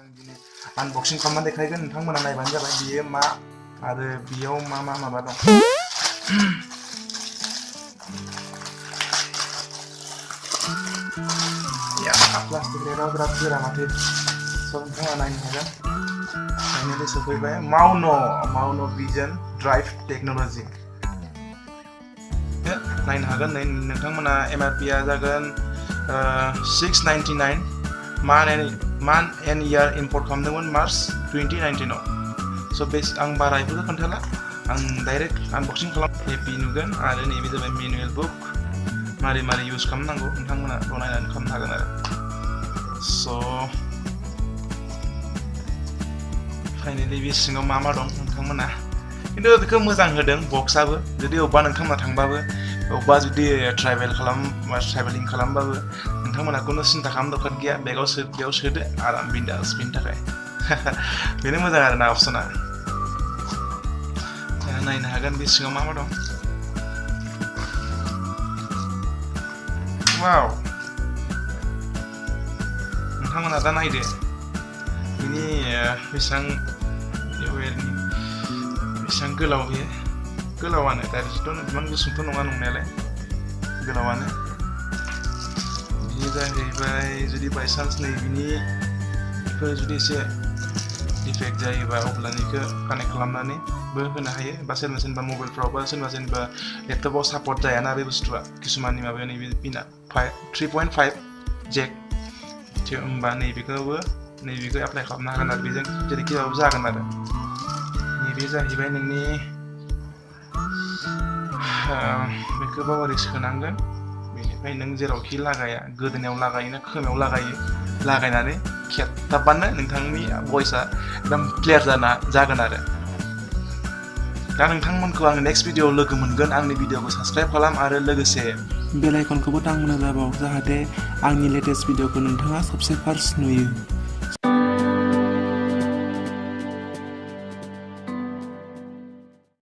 आं दिनै आनबक्सिं खालामनानै देखायगोन नोंथांमोना नायबानो जाबाय बियो मा आरो बेयाव मा माबा दं या प्लास्टिक रेडआव बिराद गोरा माथो स' नोंथाङा नायनो हागोन फाइनालि सफैबाय माउनो भिजन ड्राइभ टेक्न'लजि नायनो हागोन नोंथांमोना MRP आ जागोन 699 मान एन इयार इम्पर्ट खालामदोंमोन मार्च 2019 आव स' बेस आं बारा बेफोरखौ खोन्थाला आं डाइरेक्ट आनबक्सिं खालाम हेपि नुगोन आरो नैबे जाबाय मेनुएल बुक मारै इउज खालामनांगौ नोंथांमोना बनायनानै खालामनो हागोन आरो स' फाइनालि बे सिङाव मा दं नोंथांमोना खिन्थु बेखौ मोजां होदों बक्सआबो जुदि अबेबा नोंथांमोना थांबाबो अबेबा जुदि ट्राइभेलिं खालामबाबो नोंथांमोना खुनु सिन्था खालाम दरखार गैया बेयाव सोदो आराम बिन्दास बेनि थाखाय बेनो मोजां आरोना अपसना नायनो हागोन बे सिङाव मा दं वाव नोंथांमोना दा नायदो बिनि बेसेबां गोलाव बेयो गोलावानो डाइरेक्टथ' इमान गुसुंथ' नङा नंनायालाय गोलावानो बिनि जाहैबाय जुदि बायसान्स नै बिनिफोर जुदि एसे डिफेक्ट जायोबा अब्ला बेखौ कानेक्ट खालामनानैबो होनो हायो बा सोरबा मबाइलफ्राव बा सोरबा लेपटपाव सापर्ट जायाना बे बुस्थुआ किसुमाननि माबायाव नैबे पिना 3.5 जेक होमबा नैबेखौ एप्लाइ खालामनो हागोन आरो बेजों जेरैखिबाबो जागोन आरो नैबे जाहैबाय नोंनि बेखौबो ओरै सोनांगोन बेनिफ्राय नों जेरावखि लागाया गोदोनायाव लागायोना खोमायाव लागायनानै खेबथाबबानो नोंथांनि भइसआ एकदम क्लियार जागोन आरो दा नोंथांमोनखौ आं नेक्स्ट भिडिअ'आव लोगो मोनगोन आंनि भिडिअ'खौ साबस्क्राइब खालाम आरो लोगोसे बेल आइकनखौबो दांनो जाबाव जाहाथे आंनि लेटेस्ट भिडिअ'खौ नोंथाङा सबसे फार्स्ट नुयो